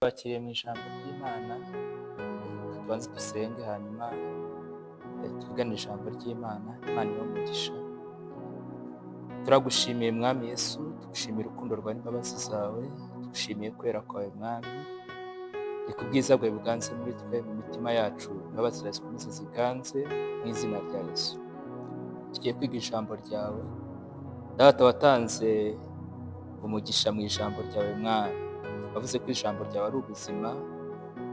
Twakiriye mu ijambo ry'Imana, tubanze dusenge hanyuma twigane ijambo ry'Imana. Imana ibahe umugisha. Turagushimiye Mwami Yesu, tugushimiye urukundo rwawe n'imbabazi zawe, tugushimiye kwera kwawe Mwami. Reka ubwiza bwawe buganze muri twe, mu mitima yacu, imbabazi zawe zikomeze ziganze mu izina rya Yesu. Tugiye kwiga ijambo ryawe, Data watanze umugisha mu ijambo ryawe Mwami. Wavuze ko ijambo ryawe ari ubuzima,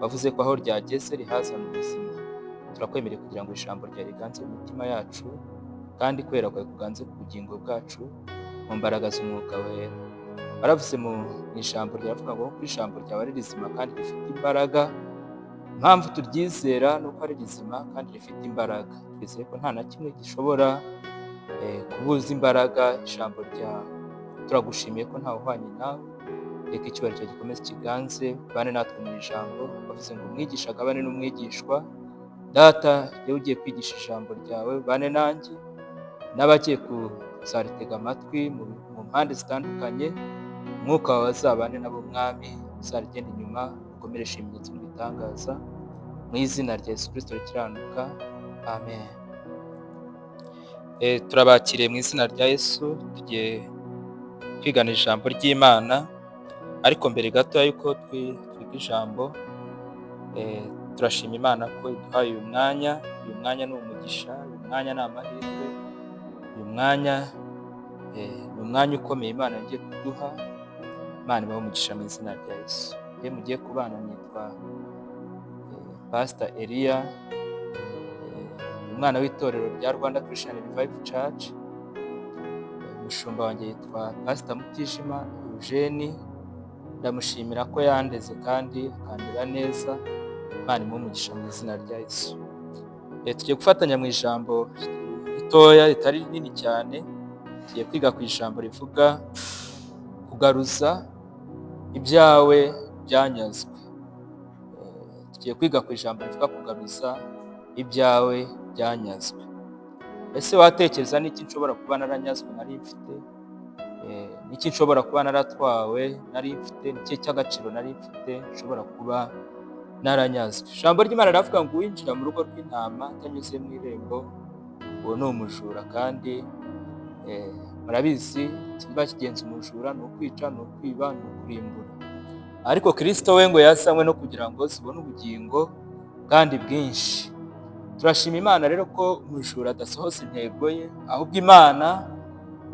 wavuze ko aho ryageze rihazana ubuzima. Turakwemereye kugira ngo ijambo ryawe riganze mu mitima yacu, kandi kwera kwawe kuganze ku bugingo bwacu mu mbaraga z'Umwuka Wera. Waravuze mu ijambo ryawe, avuga ngo ko ijambo ryawe ari rizima kandi rifite imbaraga. Impamvu turyizera ni uko ari rizima kandi rifite imbaraga. Twizeye ko nta na kimwe gishobora kubuza imbaraga ijambo ryawe. Turagushimiye ko ntawe uhwanye nawe. Reka icyubahiro cyawe gikomeze kiganze, bane natwe mu ijambo. Wavuze ngo umwigisha agabane n'umwigishwa. Data, yewe ugiye kwigisha ijambo ryawe, bane nanjye n'abagiye kuzaritega amatwi mu mpande zitandukanye. Umwuka wawe azabane nabo Mwami, uzarigenda inyuma ukomereshe ibimenyetso n'ibitangaza mu izina rya Yesu Kristo rikiranuka, amen. Turabakiriye mu izina rya Yesu. Tugiye kwigana ijambo ry'Imana, ariko mbere gato yuko twiga ijambo, turashima Imana ko iduhaye uyu mwanya. Uyu mwanya ni umugisha, uyu mwanya ni amahirwe, uyu mwanya ni umwanya ukomeye Imana yagiye kuduha. Imana ibahe umugisha mu izina rya Yesu. Iyo mugiye kubana nitwa Pastor Eliya, umwana w'itorero rya Rwanda Christian Revival Church. Umushumba wanjye yitwa Pastor Mutijima Eugene. Ndamushimira ko yandeze kandi akandera neza. Imana imuhe umugisha mu izina rya Yesu. Tugiye gufatanya mu ijambo ritoya ritari rinini cyane. Tugiye kwiga ku ijambo rivuga kugaruza ibyawe byanyazwe. Tugiye kwiga ku ijambo rivuga kugaruza ibyawe byanyazwe. Ese watekereza n'iki nshobora kuba naranyazwe nari mfite? Niki nshobora kuba naratwawe nari mfite? Niki cy'agaciro nari mfite nshobora kuba naranyazwe? Ijambo ry'Imana riravuga ngo uwinjira mu rugo rw'intama atanyuze mu irembo, uwo ni umujura. Kandi murabizi, ikiba kigenza umujura ni ukwica, ni ukwiba, ni ukurimbura. Ariko Kristo we ngo yazanywe no kugira ngo zibone ubugingo kandi bwinshi. Turashima Imana rero ko umujura adasohoza intego ye, ahubwo Imana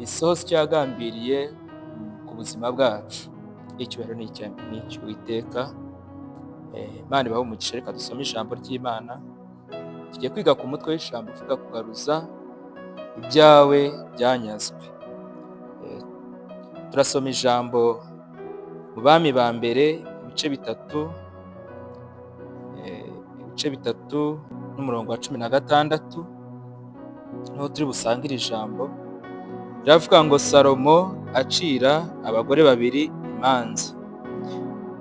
isohoza icyo yagambiriye ku buzima bwacu. Icyubahiro ni icy'Uwiteka. Imana ibahe umugisha. Reka dusome ijambo ry'Imana. Tugiye kwiga ku mutwe w'ijambo uvuga kugaruza ibyawe byanyazwe. Turasoma ijambo mu Bami ba Mbere, ibice 3, ibice 3 n'umurongo wa 16, niho turi busange iri jambo. Riravuga ngo Salomo acira abagore babiri imanza.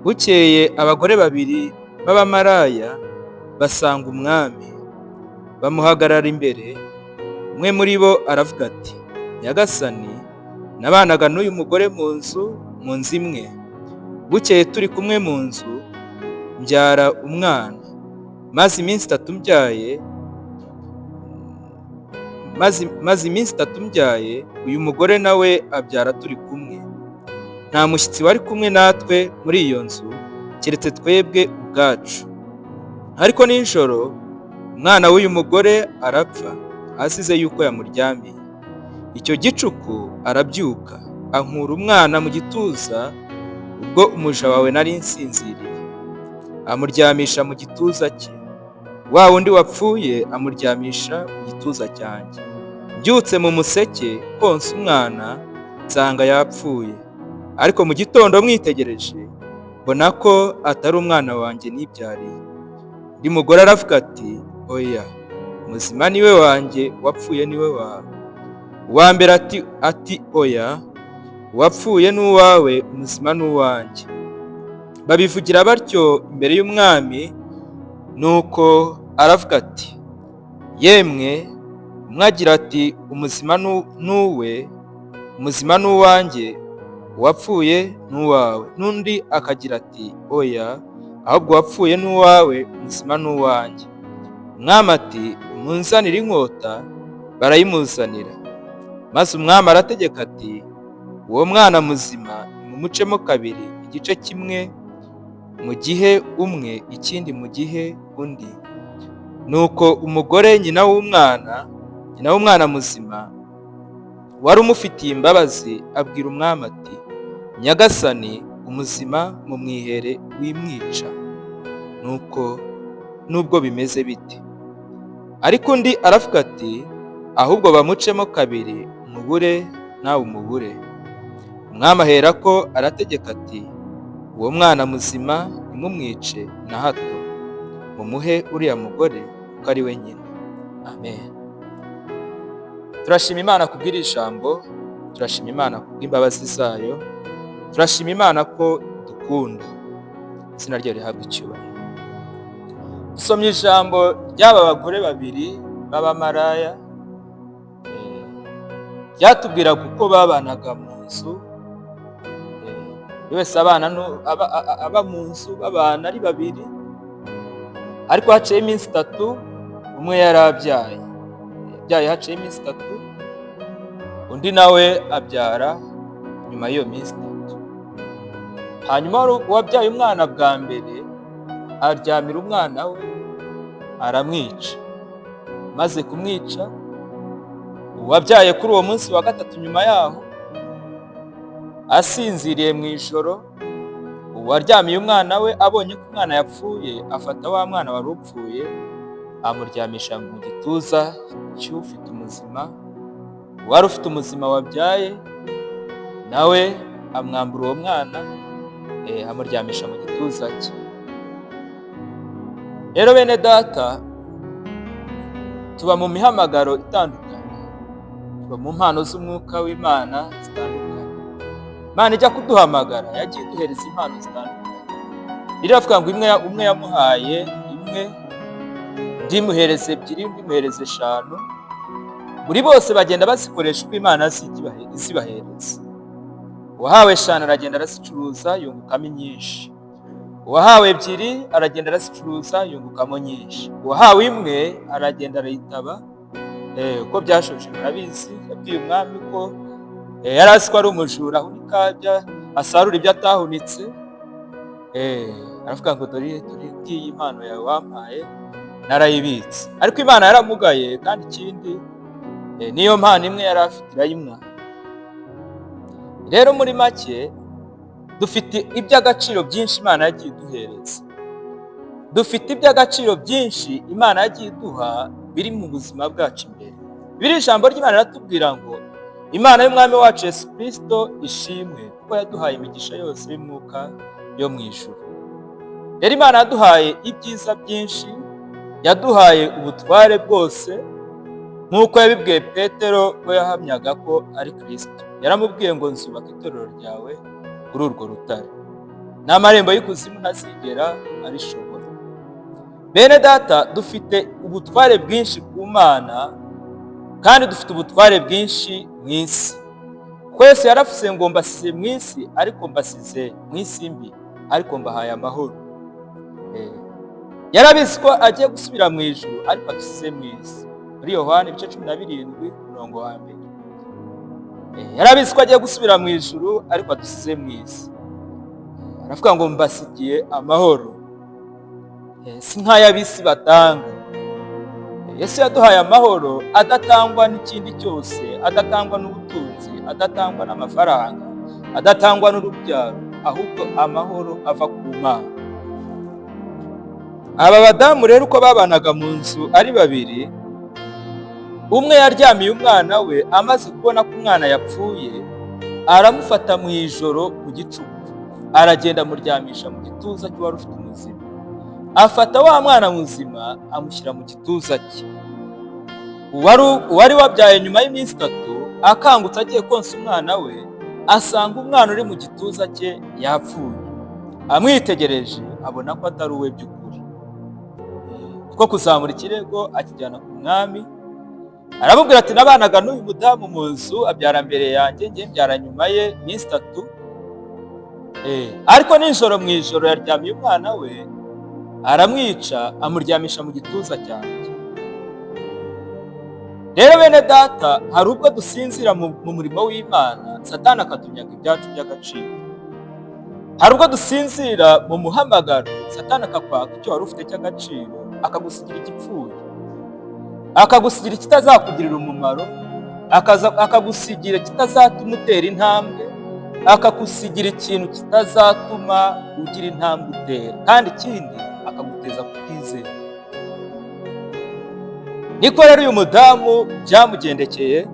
Bukeye abagore babiri b'abamaraya basanga umwami, bamuhagarara imbere. Umwe muri bo aravuga ati: "Nyagasani, nabanaga n'uyu mugore mu nzu imwe. Bukeye turi kumwe mu nzu, mbyara umwana. Maze iminsi 3 mbyaye, maze iminsi 3 mbyaye, uyu mugore nawe abyara turi kumwe. Nta mushyitsi wari kumwe natwe muri iyo nzu, keretse twebwe ubwacu. Ariko nijoro umwana w'uyu mugore arapfa, asize yuko yamuryamiye. Icyo gicuku arabyuka, ankura umwana mu gituza ubwo umuja wawe nari nsinziriye, amuryamisha mu gituza cye. Wa wundi wapfuye amuryamisha mu gituza cyanjye. Mbyutse mu museke konsa umwana, nsanga yapfuye. Ariko mu gitondo mwitegereje, mbona ko atari umwana wanjye nibyariye." Undi mugore aravuga ati: "Oya, muzima niwe wanjye, uwapfuye niwe wawe." Uwa mbere ati: "Oya, uwapfuye ni uwawe, umuzima ni uwanjye." Babivugira batyo imbere y'umwami. Nuko aravuga ati: "Yemwe, umwe agira ati: 'Umuzima ni uwe, umuzima ni uwanjye,' Uwapfuye ni uwawe. N'undi akagira ati: Oya, ahubwo uwapfuye ni uwawe, muzima ni uwanjye. Umwami ati: Munzanire inkota. Barayimuzanira. Maze umwami arategeka ati: Uwo mwana muzima mumucemo kabiri, igice kimwe mu gihe umwe, ikindi mu gihe undi. Nuko umugore nyina w'umwana muzima wari umufitiye imbabazi abwira umwami ati: Nyagasani, umuzima mumwihere, wimwica. Nuko nubwo bimeze bite. Ariko undi aravuga ati: Ahubwo bamucemo kabiri, umubure nawe umubure. Umwami aherako arategeka ati: Uwo mwana muzima ntimumwice na hato, mumuhe uriya mugore kuko ari we nyina. Amen. Turashima Imana kubw'iri jambo, turashima Imana kubw'imbabazi zayo, turashima Imana ko dukunda. Izina ryayo rihabwa icyubahiro. Dusomye ijambo ry'aba bagore babiri b'abamaraya, ryatubwiraga uko babanaga mu nzu, buri wese abana aba mu nzu, babana ari babiri, ariko haciyeho iminsi 3 umwe yari abyaye, yabyaye haciyeho iminsi 3, undi nawe abyara nyuma y'iyo minsi 3. Hanyuma uwabyaye umwana bwa mbere aryamira umwana we aramwica. Maze kumwica, uwabyaye kuri uwo munsi wa gatatu nyuma yaho asinziriye mu ijoro, uwaryamiye umwana we abonye ko umwana yapfuye, afata wa mwana wari upfuye amuryamisha mu gituza cy'ufite umuzima. Uwari ufite umuzima wabyaye nawe amwambura uwo mwana, amuryamisha mu gituza cye. Rero bene data, tuba mu mihamagaro itandukanye, tuba mu mpano z'umwuka w'Imana zitandukanye. Imana ijya kuduhamagara yagiye iduhereza impano zitandukanye. Iravuga ngo umwe yamuhaye imwe, undi imuhereza ebyiri, undi imuhereza 5. Buri bose bagenda bazikoresha uko Imana izibahereza. Uwahawe 5 aragenda arazicuruza, yungukamo nyinshi. Uwahawe 2 aragenda arazicuruza, yungukamo nyinshi. Uwahawe imwe aragenda arayitaba. Uko byashoje murabizi. Yabwiye umwami ko yari azi ko ari umujura, ahunika, asarura ibyo atahunitse. Aravuga ngo: Dore, dore ngiyi impano yawe wampaye, narayibitse. Ariko Imana yaramugaye, kandi ikindi niyo mpano imwe yari afite irayimwaha. Rero muri make, dufite iby'agaciro byinshi Imana yagiye iduhereza, dufite iby'agaciro byinshi Imana yagiye iduha biri mu buzima bwacu imbere. Biri ijambo ry'Imana riratubwira ngo: Imana y'Umwami wacu Yesu Kirisito ishimwe, kuko yaduhaye imigisha yose y'umwuka yo mu ijuru. Rero Imana yaduhaye ibyiza byinshi, yaduhaye ubutware bwose, nk'uko yabibwiye Petero ko yahamyaga ko ari Kirisito. Yaramubwiye ngo: Nzubaka itorero ryawe kuri urwo rutare, n'amarembo y'ikuzimu ntazigera arishobora. Bene data, dufite ubutware bwinshi ku Mana, kandi dufite ubutware bwinshi mu isi. Twese yaravuze ngo: Mbasize mu isi, ariko mbasize mu isi mbi, ariko mbahaye amahoro. Yarabizi ko agiye gusubira mu ijuru, ariko adusize mu isi. Muri Yohani ibice 17 umurongo wa 1. Yarabizi ko agiye gusubira mu ijuru, ariko adusize mu isi. Aravuga ngo: Mbasigiye amahoro, si nk'ay'ab'isi batanga. Yesu yaduhaye amahoro adatangwa n'ikindi cyose, adatangwa n'ubutunzi, adatangwa n'amafaranga, adatangwa n'urubyaro, ahubwo amahoro ava ku Mana. Aba badamu rero, uko babanaga mu nzu ari babiri, umwe yaryamiye umwana we. Amaze kubona ko umwana yapfuye, aramufata mu ijoro mu gicuku, aragenda amuryamisha mu gituza cy'uwari ufite umuzima. Afata wa mwana muzima amushyira mu gituza cye. Uwari wabyaye nyuma y'iminsi 3 akangutse agiye konsa umwana we, asanga umwana uri mu gituza cye yapfuye. Amwitegereje abona ko atari uwe by'ukuri. Two kuzamura ikirego akijyana ku mwami, aramubwira ati: Nabanaga n'uyu mudamu mu nzu, abyara mbere yanjye, njye mbyara nyuma ye iminsi 3. Ariko nijoro, mu ijoro, yaryamiye umwana we, aramwica, amuryamisha mu gituza cyanjye. Rero bene data, hari ubwo dusinzira mu murimo w'Imana, Satani akatunyaga ibyacu by'agaciro. Hari ubwo dusinzira mu muhamagaro, Satani akakwaka icyo wari ufite cy'agaciro, akagusigira igipfuye, akagusigira ikitazakugirira umumaro, akagusigira ikitazatuma utera intambwe, akagusigira ikintu kitazatuma ugira intambwe utera, kandi ikindi akaguteza kutizera. Niko rero uyu mudamu byamugendekeye,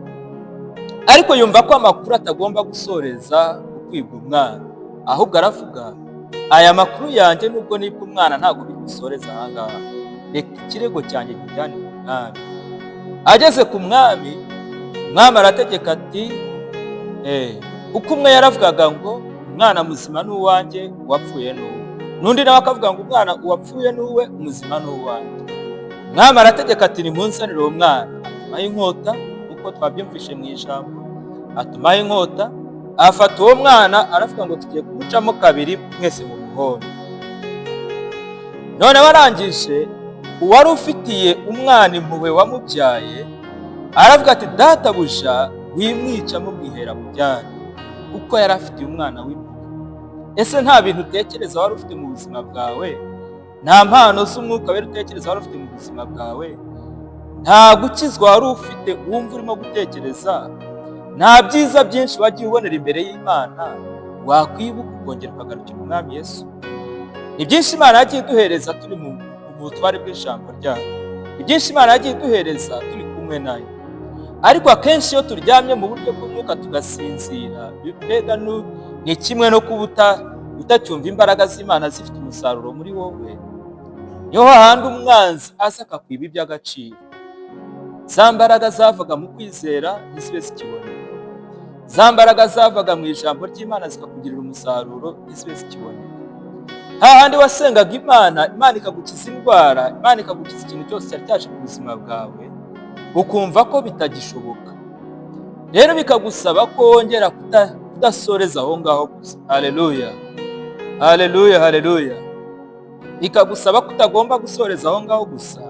ariko yumva ko amakuru atagomba gusoreza ukwibwa umwana, ahubwo aravuga: "Aya makuru yanjye, nubwo nibwa umwana, ntabwo biri busoreze aha ngaha. Reka ikirego cyanjye kijyane ku mwami." Ageze ku mwami, umwami arategeka ati kuko umwe yaravugaga ngo: "Umwana muzima ni uwanjye, uwapfuye ni uwe," n'undi nawe akavuga ngo: "Umwana uwapfuye ni uwe, umuzima ni uwanjye." Umwami arategeka ati: "Nimunsanire uwo mwana." Atumaho inkota, nk'uko twabyumvishe mu ijambo. Atumaho inkota, afata uwo mwana, aravuga ngo: "Tugiye kumucamo kabiri, mwese mu muhondo." None barangije, uwari ufitiye umwana impuhwe wamubyaye aravuga ati: "Databuja, wimwica, mumwihera mujyane," kuko yari afitiye umwana w'impuhwe. Ese nta bintu utekereza wari ufite mu buzima bwawe? Nta mpano z'Umwuka Wera utekereza wari ufite mu buzima bwawe? Nta gukizwa wari ufite wumva urimo gutekereza? Nta byiza byinshi wagiye ubonera imbere y'Imana wakwibuka ukongera ukagarukira Umwami Yesu? Ni byinshi Imana yagiye iduhereza turi mu butware bw'ijambo ryayo. Ni byinshi Imana yagiye iduhereza turi kumwe nayo. Ariko akenshi iyo turyamye mu buryo bw'umwuka, tugasinzira, mbega ni kimwe no kuba utacyumva imbaraga z'Imana zifite umusaruro muri wowe. Niho hahandi umwanzi aza akakwiba iby'agaciro. Za mbaraga zavaga mu kwizera ntizibe zikiboneka, za mbaraga zavaga mu ijambo ry'Imana zikakugirira umusaruro ntizibe zikiboneka. Hahandi wasengaga Imana, Imana ikagukiza indwara, Imana ikagukiza ikintu cyose cyari cyaje ku buzima bwawe, ukumva ko bitagishoboka. Rero bikagusaba ko wongera kudasoreza aho ngaho gusa. Haleluya, haleluya, haleluya! Bikagusaba ko utagomba gusoreza aho ngaho gusa,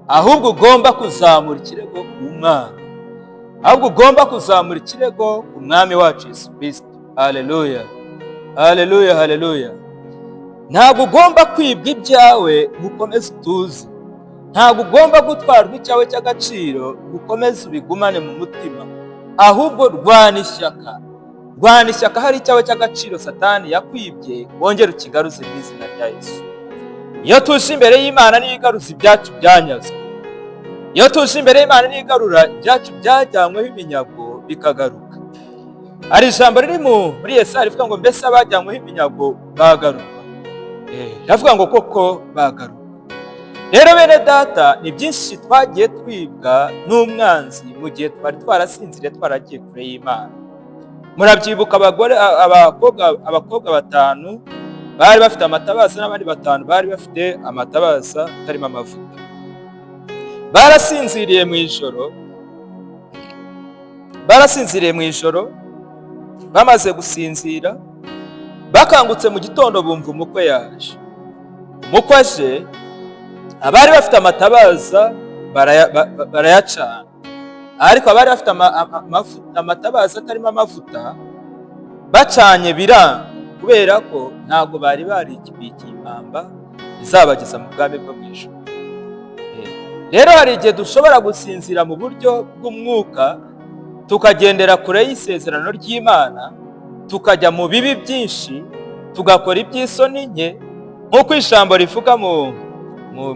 ahubwo ugomba kuzamura ikirego ku Mwana, ahubwo ugomba kuzamura ikirego ku Mwami wacu Yesu Kirisito. Haleluya, haleluya, haleluya! Ntabwo ugomba kwibwa ibyawe ngo ukomeze utuze. Ntabwo ugomba gutwarwa icyawe cy'agaciro ngo ukomeze ubigumane mu mutima. Ahubwo rwana ishyaka, rwana ishyaka. Hari icyawe cy'agaciro Satani yakwibye, wongere ukigaruze mu izina rya Yesu. Iyo tuje imbere y'Imana, niyo igaruza ibyacu byanyazwe. Iyo tuje imbere y'Imana, niyo igarura ibyacu byajyanyweho iminyago bikagaruka. Hari ijambo riri muri Yesaya rivuga ngo: "Mbese abajyanyweho iminyago bagaruka?" Riravuga ngo: "Koko bagaruka." Rero bene data, ni byinshi twagiye twibwa n'umwanzi mu gihe twari twarasinziriye, twaragiye kure y'Imana. Murabyibuka abagore, abakobwa batanu bari bafite amatabaza n'abandi batanu bari bafite amatabaza atarimo amavuta. Barasinziriye mu ijoro, barasinziriye mu ijoro. Bamaze gusinzira, bakangutse mu gitondo, bumva umukwe yaje. Umukwe aje, abari bafite amatabaza barayacana, ariko abari bafite amatabaza atarimo amavuta bacanye biranga, kubera ko ntabwo bari baribikiye impamba izabageza mu bwami bwo mu ijuru. Rero hari igihe dushobora gusinzira mu buryo bw'umwuka, tukagendera kure y'isezerano ry'Imana, tukajya mu bibi byinshi, tugakora iby'isoni nke, nk'uko ijambo rivuga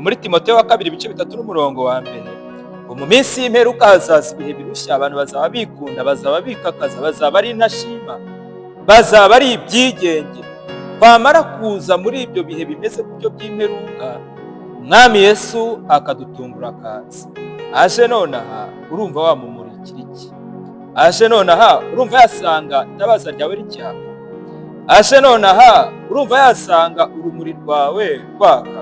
muri Timoteyo wa kabiri, ibice 3 n'umurongo wa 1, ngo: "Mu minsi y'imperuka hazaza ibihe birushya. Abantu bazaba bikunda, bazaba bikakaza, bazaba ari intashima, bazaba ari ibyigenge." Twamara kuza muri ibyo bihe bimeze gutyo by'imperuka, Umwami Yesu akadutungura akaza. Aje nonaha, urumva wamumurikira iki? Aje nonaha, urumva yasanga itabaza ryawe ricyaka? Aje nonaha, urumva yasanga urumuri rwawe rwaka?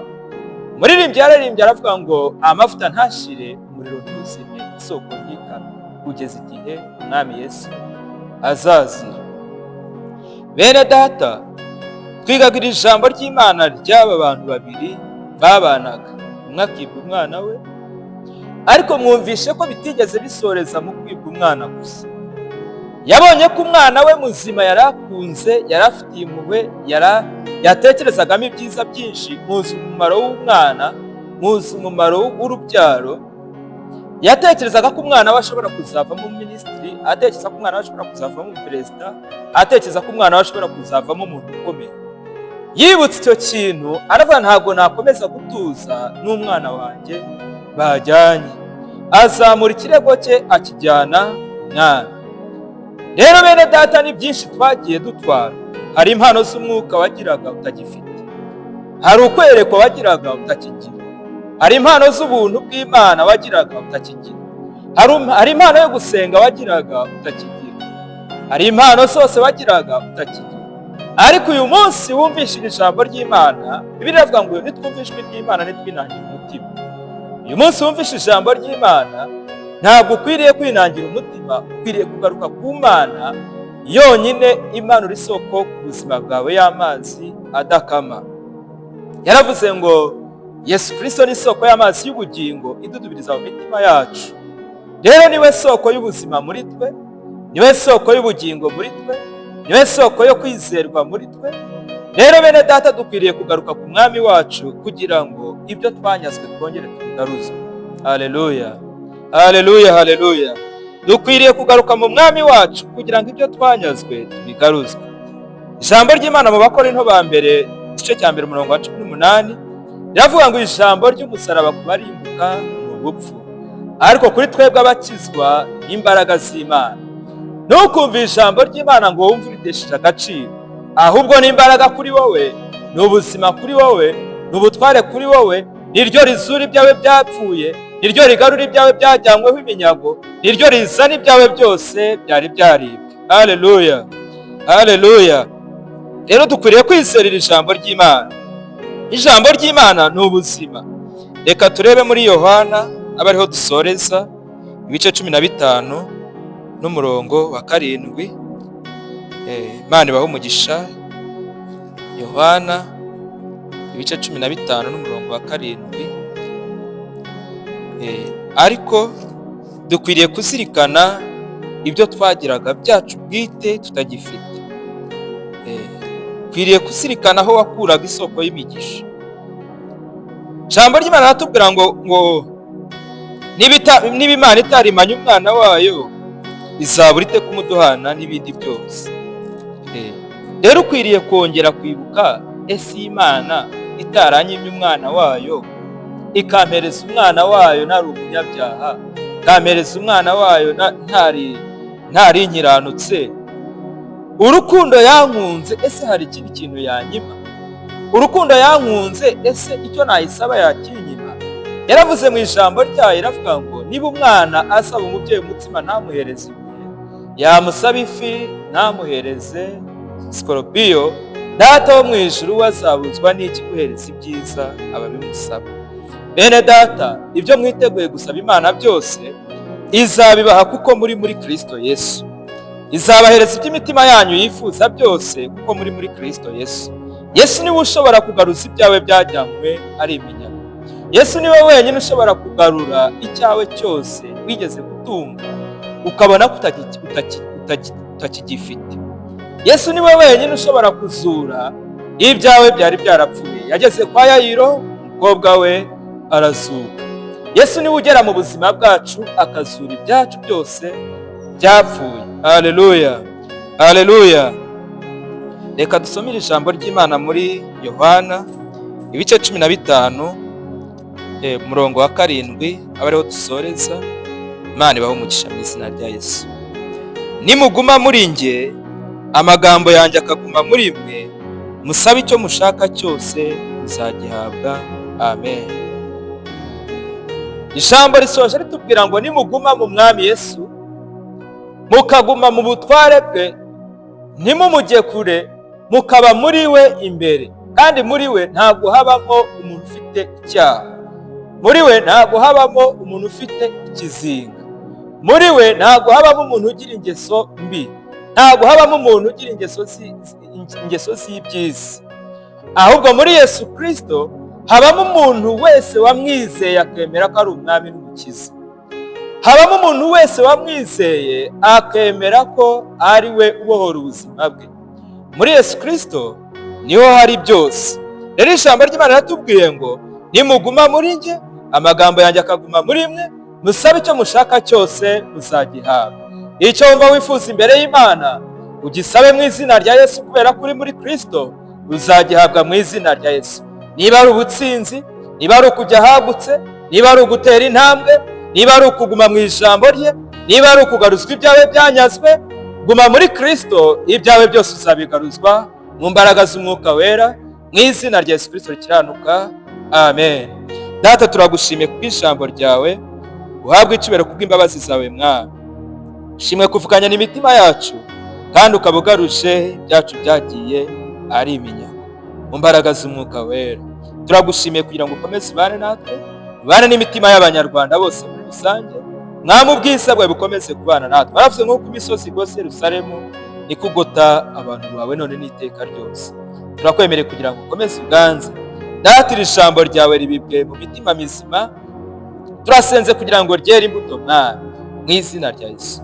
Umuririmbyi yararirimbye, aravuga ngo: "Amavuta ntashire, umuriro ntuzime, isoko ntikame, kugeza igihe Umwami Yesu azazira." Bene data. Twigaga iri jambo ry'Imana ry'aba bantu babiri babanaga, umwe akibwa umwana we, ariko mwumvishe ko bitigeze bisoreza mu kwibwa umwana gusa. Yabonye ko umwana we muzima yari akunze, yari afitiye impuhwe, yatekerezagamo ibyiza byinshi. Muzi umumaro w'umwana, muzi umumaro w'urubyaro. Yatekerezaga ko umwana we ashobora kuzavamo minisitiri, atekereza ko umwana we ashobora kuzavamo perezida, atekereza ko umwana we ashobora kuzavamo umuntu ukomeye. Yibutse icyo kintu, aravuga: "Ntabwo nakomeza gutuza n'umwana wanjye bajyanye." Azamura ikirego cye, akijyana mwami. Rero bene data, ni byinshi twagiye dutwara. Hari impano z'umwuka wagiraga utagifite, hari ukwerekwa wagiraga utakigira, hari impano z'ubuntu bw'Imana wagiraga utakigira, hari impano yo gusenga wagiraga utakigira, hari impano zose wagiraga utakigira. Ariko uyu munsi wumvishije ijambo ry'Imana, Bibiliya iravuga ngo nitwumve ijwi ry'Imana nitwinangire umutima. Uyu munsi wumvishe ijambo ry'Imana, ntabwo ukwiriye kwinangira umutima, ukwiriye kugaruka ku Mana yonyine imanura isoko ku buzima bwawe y'amazi adakama. Yaravuze ngo Yesu Kirisito ni isoko y'amazi y'ubugingo idudubiriza mu mitima yacu. Rero niwe soko y'ubuzima muri twe, niwe soko y'ubugingo muri twe, niwe soko yo kwizerwa muri twe. Rero bene data, dukwiriye kugaruka ku Mwami wacu kugira ngo ibyo twanyazwe twongere tubigaruzwe. Haleluya, haleluya, haleluya! Dukwiriye kugaruka mu Mwami wacu kugira ngo ibyo twanyazwe tubigaruzwe. Ijambo ry'Imana mu Bakorinto ba mbere, igice cya mbere, umurongo wa 18, riravuga ngo ijambo ry'umusaraba ku barimbuka ni ubupfu, ariko kuri twebwe abakizwa n'imbaraga z'Imana. Ntukumve ijambo ry'Imana ngo wumve uritesheje agaciro, ahubwo ni imbaraga kuri wowe, ni ubuzima kuri wowe, ni ubutware kuri wowe. Niryo rizura ibyawe byapfuye, niryo rigarura ibyawe byajyanyweho iminyago, niryo rizana ibyawe byose byari byaribwe. Haleluya, haleluya! Rero dukwiriye kwizera iri jambo ry'Imana. Ijambo ry'Imana ni ubuzima. Reka turebe muri Yohana, abe ariho dusoreza, ibice 15 n'umurongo wa 7. Imana ibahe umugisha. Yohana ibice 15 n'umurongo wa 7. Ariko dukwiriye kuzirikana ibyo twagiraga byacu bwite tutagifite. Ukwiriye kuzirikana aho wakuraga isoko y'imigisha. Ijambo ry'Imana riratubwira ngo niba Imana itarimanye umwana wayo, izabura ite kumuduhana n'ibindi byose? Rero ukwiriye kongera kwibuka: ese Imana itaranyimye umwana wayo, ikampereza umwana wayo ntari umunyabyaha, ikampereza umwana wayo ntari nkiranutse, urukundo yankunze, ese hari ikindi kintu yanyima? Urukundo yankunze, ese icyo nayisaba yakinyima? Yaravuze mu ijambo ryayo, iravuga ngo niba umwana asaba umubyeyi umutsima ntamuhereze ibuye, yamusaba ifi ntamuhereze sikoropiyo, Data wo mu ijuru we azabuzwa n'iki guhereza ibyiza ababimusaba? Bene data, ibyo mwiteguye gusaba Imana byose izabibaha kuko muri muri Kirisito Yesu. Izabahereza ibyo imitima yanyu yifuza byose kuko muri muri Kirisito Yesu. Yesu niwe ushobora kugaruza ibyawe byajyanywe ari iminyago. Yesu niwe wenyine ushobora kugarura icyawe cyose wigeze gutunga ukabona ko utakigifite. Yesu niwe wenyine ushobora kuzura ibyawe byari byarapfuye. Yageze kwa Yayiro, umukobwa we arazuka. Yesu niwe ugera mu buzima bwacu akazura ibyacu byose byapfuye. Haleluya, haleluya! Reka dusomere ijambo ry'Imana muri Yohana ibice 15, umurongo wa 7, abe ariho dusoreza. Imana ibahe umugisha mu izina rya Yesu. Nimuguma muri njye, amagambo yanjye akaguma muri mwe, musabe icyo mushaka cyose muzagihabwa. Amen. Ijambo risoje ritubwira ngo nimuguma mu Mwami Yesu, mukaguma mu butware bwe, ntimumujye kure, mukaba muri we imbere, kandi muri we ntabwo habamo umuntu ufite icyaha, muri we ntabwo habamo umuntu ufite ikizinga, muri we ntabwo habamo umuntu ugira ingeso mbi, ntabwo habamo umuntu ugira ingeso z'iby'isi. Ahubwo muri Yesu Kirisito habamo umuntu wese wamwizeye akemera ko ari umwami n'umukiza. Habamo umuntu wese wamwizeye akemera ko ari we ubohora ubuzima bwe. Muri Yesu Kirisito niho hari byose. Rero ijambo ry'Imana riratubwiye ngo: "Nimuguma muri njye, amagambo yanjye akaguma muri mwe, musabe icyo mushaka cyose muzagihabwa." Icyo wumva wifuza imbere y'Imana, ugisabe mu izina rya Yesu, kubera ko uri muri Kirisito, uzagihabwa mu izina rya Yesu. Niba ari ubutsinzi, niba ari ukujya ahagutse, niba ari ugutera intambwe, niba ari ukuguma mu ijambo rye, niba ari ukugaruzwa ibyawe byanyazwe, guma muri Kirisito, ibyawe byose uzabigaruzwa mu mbaraga z'Umwuka Wera, mu izina rya Yesu Kirisito rikiranuka, amen. Data, turagushimiye kubw'ijambo ryawe. Uhabwe icyubahiro kubw'imbabazi zawe, Mwami. Shimwe kuvuganya n'imitima yacu, kandi ukaba ugaruje ibyacu byagiye ari iminyago mu mbaraga z'Umwuka Wera. Turagushimiye kugira ngo ukomeze ubane natwe, ubane n'imitima y'Abanyarwanda bose muri rusange. Mwami, ubwiza bwawe bukomeze kubana natwe. Baravuze nk'uko imisozi igose Yerusalemu, niko ugota abantu bawe none n'iteka ryose. Turakwemereye kugira ngo ukomeze uganze. Data, iri jambo ryawe ribibwe mu mitima mizima. Turasenze kugira ngo ryere imbuto, Mwami, mu izina rya Yesu.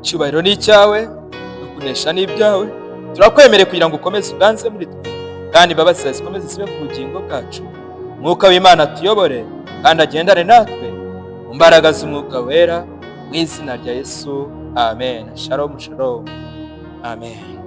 Icyubahiro ni icyawe, no kunesha ni ibyawe. Turakwemereye kugira ngo ukomeze uganze muri twe, kandi imbabazi zawe zikomeze zibe ku bugingo bwacu. Umwuka w'Imana tuyobore kandi agendane natwe mu mbaraga z'Umwuka Wera, mu izina rya Yesu, amen. Shalom, shalom, amen.